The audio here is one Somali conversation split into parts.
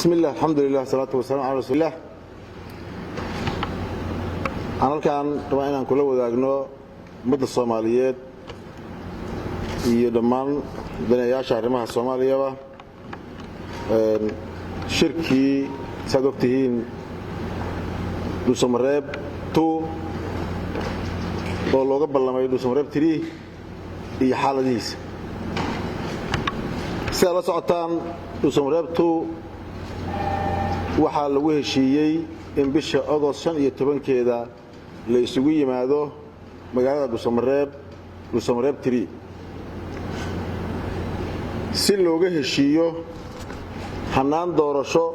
Bismi illah, alxamdulilah, salaatu wasalaam cala rasuulilah. Waxaan halkaan rabaa inaan kula wadaagno ummadda Soomaaliyeed iyo dhammaan daneeyaasha arrimaha Soomaaliyaba shirkii, saad og tihiin, Dhuusamareeb 2 oo looga ballamay Dhuusamareeb 3 iyo xaaladihiisa. Sidaad la socotaan, Dhuusamareeb 2 waxaa lagu heshiiyey in bisha Ogost 15-keeda la isugu yimaado magaalada Dhuusamareeb, Dhuusamareeb 3, si looga heshiiyo hannaan doorasho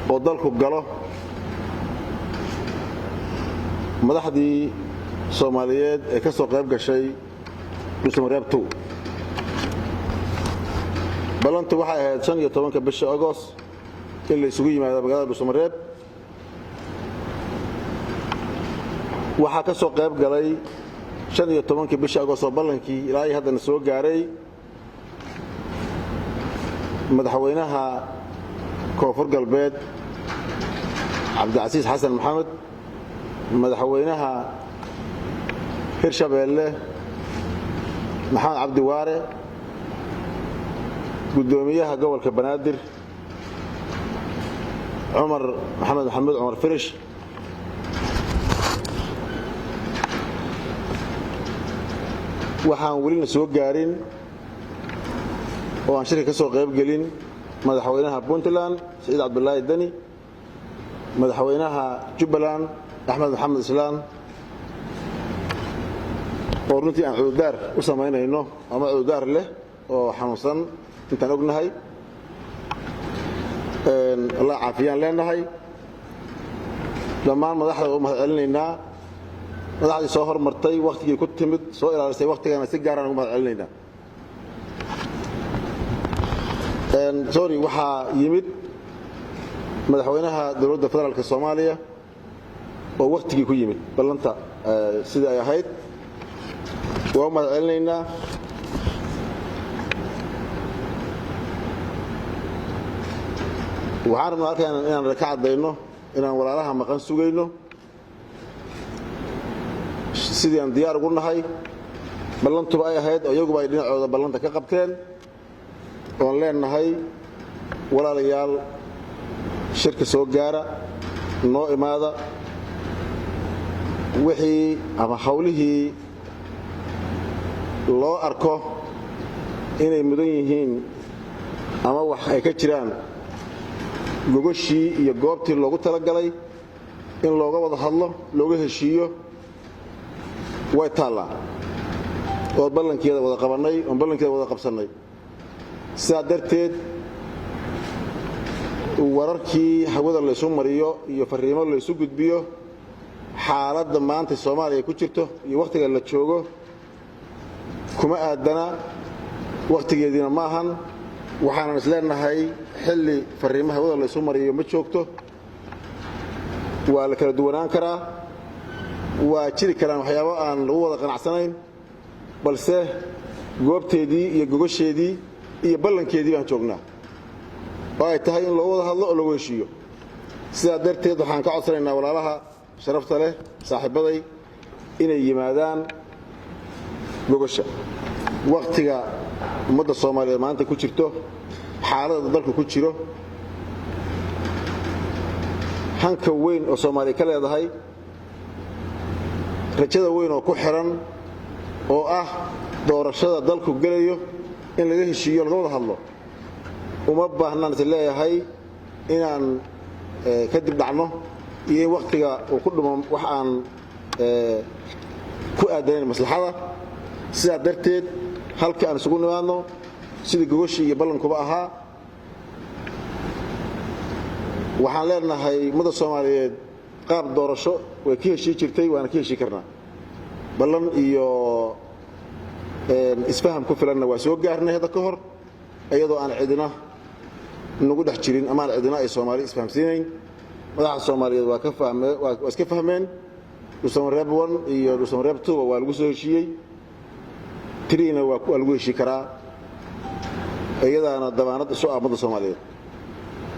oo dalku galo. Madaxdii Soomaaliyeed ee ka soo qayb gashay Dhuusamareeb 2, ballantu waxay ahayd 15-ka bisha Ogost in la isugu yimaado magaalada Dhuusamareeb. Waxaa ka soo qayb galay 15-kii bisha Agost oo ballankii ilaa iyo haddana soo gaaray madaxweynaha Koonfur Galbeed, Cabdicasiis Xasan Maxamed, madaxweynaha Hirshabeelle, Maxamed Cabdi Waare, guddoomiyaha gobolka Banaadir, Cumar Maxamed Maxamuud, Cumar Firish. Waxaan welina soo gaarin oo aan shirka ka soo qayb gelin madaxweynaha Puntland, Saciid Cabdulaahi Deni, madaxweynaha Jubbaland, Axmed Maxamed Islaan, oo runtii aan cudurdaar u samaynayno ama cudurdaar leh oo xanuunsan intaan ognahay. Allah caafiyaan leenahay. Dhammaan madaxda u mahad celinaynaa. Madaxdii soo hormartay, wakhtigii ku timid, soo ilaalisay wakhtigana, si gaaraan ugu mahad celinaynaa. Sorry, waxaa yimid madaxweynaha dowladda federaalka Soomaaliya oo wakhtigii ku yimid ballanta sidii ay ahayd. Waa u mahad celinaynaa. Waxaan rabnaa halkaan inaan ka caddayno inaan walaalaha maqan sugayno, sidii aan diyaar ugu nahay, ballantuba ay ahayd oo iyaguba ay dhinacooda ballanta ka qabteen, oon leenahay: walaalayaal, shirka soo gaara, noo imaada. Wixii ama hawlihii loo arko inay mudan yihiin ama wax ay ka jiraan, gogoshii iyo goobtii loogu talagalay in looga wada hadlo, looga heshiiyo, way taallaa oo ballankeeda wada qabannay, oon ballankeeda wada qabsannay. Sidaa darteed, wararkii hawada laysu mariyo iyo farriimo laysu gudbiyo, xaaladda maanta Soomaaliya ku jirto iyo wakhtiga la joogo kuma aadana, wakhtigeediina ma ahan. Waxaanan is leenahay xilli farriimo hawada laysu mariyo ma joogto. Waa la kala duwanaan karaa, waa jiri karaan waxyaabo aan lagu wada qanacsanayn, balse goobteedii iyo gogosheedii iyo ballankeedii baan joognaa oo ay tahay in loogu wada hadlo oo lagu heshiiyo. Sidaa darteed, waxaan ka codsanaynaa walaalaha sharafta leh, saaxiibbaday, inay yimaadaan gogosha. Wakhtiga ummadda Soomaaliyeed maanta ku jirto, xaaladda dalku ku jiro, hanka weyn oo Soomaaliya ka leedahay, rajada weyn oo ku xiran oo ah doorashada dalku gelayo in laga heshiiyo, laga wada hadlo, uma baahnaan is leeyahay inaan kadib dhacno iyo in wakhtiga uu ku dhumo wax aan ku aadanayn maslaxada. Sidaa darteed, halka aan isugu nimaadno sidii gogoshii iyo ballankuba ahaa. Waxaan leenahay ummadda Soomaaliyeed qaab doorasho way ka heshii jirtay, waana ka heshii karnaa. Ballan iyo isfaham ku filanna waa soo gaarnay hadda ka hor, iyadoo aan cidina nagu dhex jirin ama aan cidina ay Soomaali isfahamsiinayn. Madaxda Soomaaliyeed waa ka fahme, waa iska fahmeen. Dhuusamareeb 1 iyo Dhuusamareeb 2 waa lagu soo heshiiyey, 3-na waa lagu heshii karaa, iyadaana dabaanad isu ah ummadda Soomaaliyeed.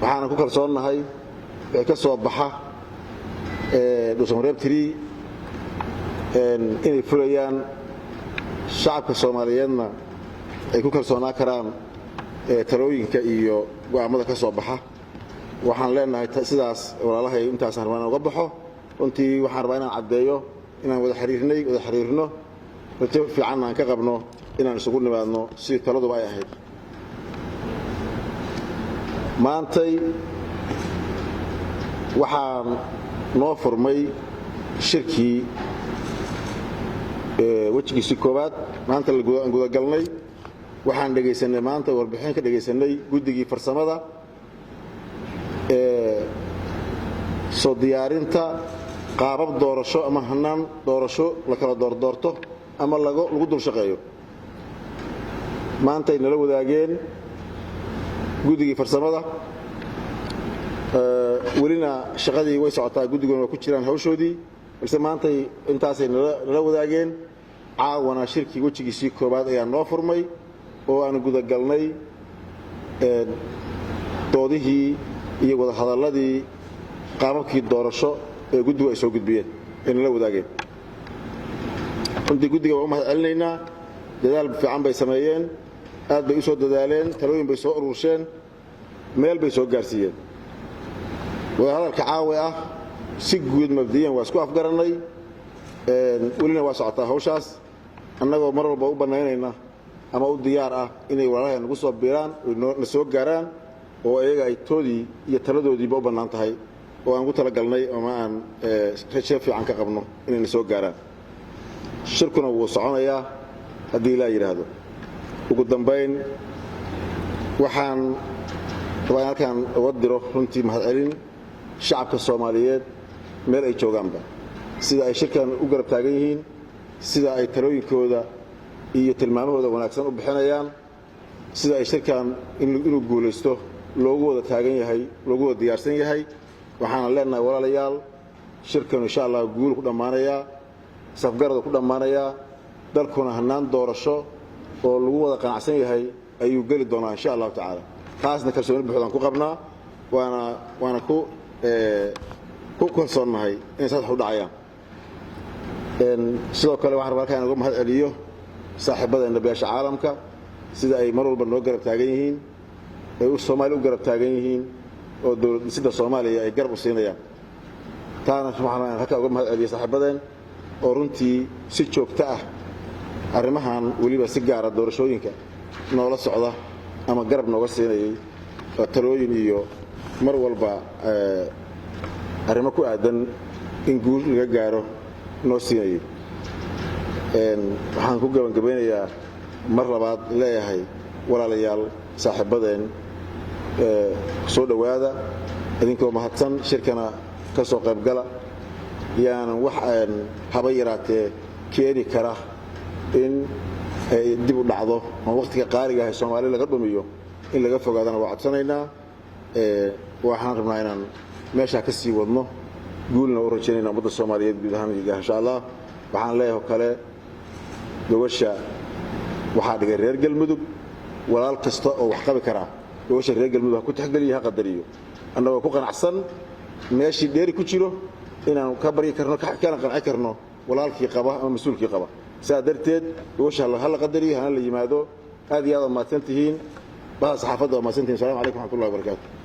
Waxaana ku kalsoonnahay wixii ka soo baxa Dhuusamareeb 3 inay fulayaan, shacabka Soomaaliyeedna ay ku kalsoonaa karaan talooyinka iyo go'aammada ka soo baxa. Waxaan leenahay sidaas, walaalahay, intaasaan rabaa inaan uga baxo. Runtii waxaan rabaa inaan caddeeyo inaan wada xiriirnay, wada xiriirno, rajo fiicanna aan ka qabno inaan isugu nimaadno sidii taladuba ay ahayd. Maantay waxaan noo furmay shirkii wejigiisii koowaad. Maanta la gudagalnay, waxaan dhegaysanay maanta, warbixin ka dhegaysanay guddigii farsamada ee soo diyaarinta qaabab doorasho ama hanaan doorasho la kala doordoorto ama lagu dul shaqeeyo. Maantay nala wadaageen guddigii farsamada. Welina shaqadii way socotaa, guddiguna waa ku jiraan hawshoodii, balse maantay intaasay nala wadaageen. Caawana shirkii wejigiisii koowaad ayaa noo furmay oo aan gudagalnay doodihii iyo wadahadalladii qaababkii doorasho ee guddigu ay soo gudbiyeen ay nala wadaageen. Runtii guddiga waan u mahad celinaynaa. Dadaal fiican bay sameeyeen, aad bay u soo dadaaleen, talooyin bay soo urursheen, meel bay soo gaarsiiyeen. Wadahadalka caawi ah si guud mabdiyan waa isku afgarannay, welina waa socotaa hawshaas, annagoo mar walba u bannaynayna ama u diyaar ah inay walaalahay nagu soo biiraan, na soo gaaraan, oo iyaga ay toodii iyo taladoodiiba u bannaan tahay, oo aan ugu talagalnay ama aan rajo fiican ka qabno inay na soo gaaraan. Shirkuna wuu soconayaa haddii ilaa yidhaahdo. Ugu dambayn, waxaan rabaa in halkaan uga diro runtii mahadcelin shacabka Soomaaliyeed meel ay joogaanba, sida ay shirkan u garab taagan yihiin, sida ay talooyinkooda iyo tilmaamahooda wanaagsan u bixinayaan, sida ay shirkan inuu guulaysto loogu wada taagan yahay, loogu wada diyaarsan yahay. Waxaana leenahay, walaalayaal, shirkanu insha Allah guul ku dhammaanayaa, safgaradu ku dhammaanayaa, dalkuna hannaan doorasho oo lagu wada qanacsan yahay ayuu geli doonaa insha Allahu tacaala. Taasna kalsooni buuxdaan ku qabnaa, waana ku kalsoonnahay inay saas wax u dhacayaan. Sidoo kale waxaan rabaa halkaan uga mahad celiyo saaxiibadeenna beesha caalamka, sida ay mar walba noo garab taagan yihiin, ay Soomaaliya u garab taagan yihiin, oo dowlad dhisida Soomaaliya ay garab u siinayaan. Taana waxaan halkaa uga mahad celiyo saaxiibadeen oo runtii si joogto ah arrimahan, weliba si gaara doorashooyinka, noola socda ama garab nooga siinayay talooyin iyo mar walba arrimo ku aadan in guul laga gaaro noo siinayay. Waxaan ku gabangabeynayaa, mar labaad leeyahay, walaalayaal, saaxiibadeen, soo dhowaada idinkoo mahadsan, shirkana ka soo qaybgala. Yaanan wax haba yaraatee keeni kara in ay dib u dhacdo ama wakhtiga qaaliga ah ee Soomaali laga dhumiyo in laga fogaadana waa codsanaynaa. Waxaan rabnaa inaan meeshaa ka sii wadno, guulna u rajaynayna ummadda Soomaaliyeed guud ahaan insha Allah. Waxaan leeyahay oo kale, gogosha waxaa dhigay reer Galmudug. Walaal kasta oo wax qabi karaa gogosha reer Galmudug ha ku tixgeliyo, ha qadariyo, annagoo ku qanacsan meeshii dheeri ku jiro inaan ka baryi karno kana qanci karno walaalkii qaba ama mas-uulkii qaba. Sidaa darteed gogosha ha la qadariyo, hana la yimaado. Aad iyo aad waa mahadsan tihiin, baha saxaafadda waa mahadsan tihiin. Assalamu calaykum waxmatullahi wabarakatu.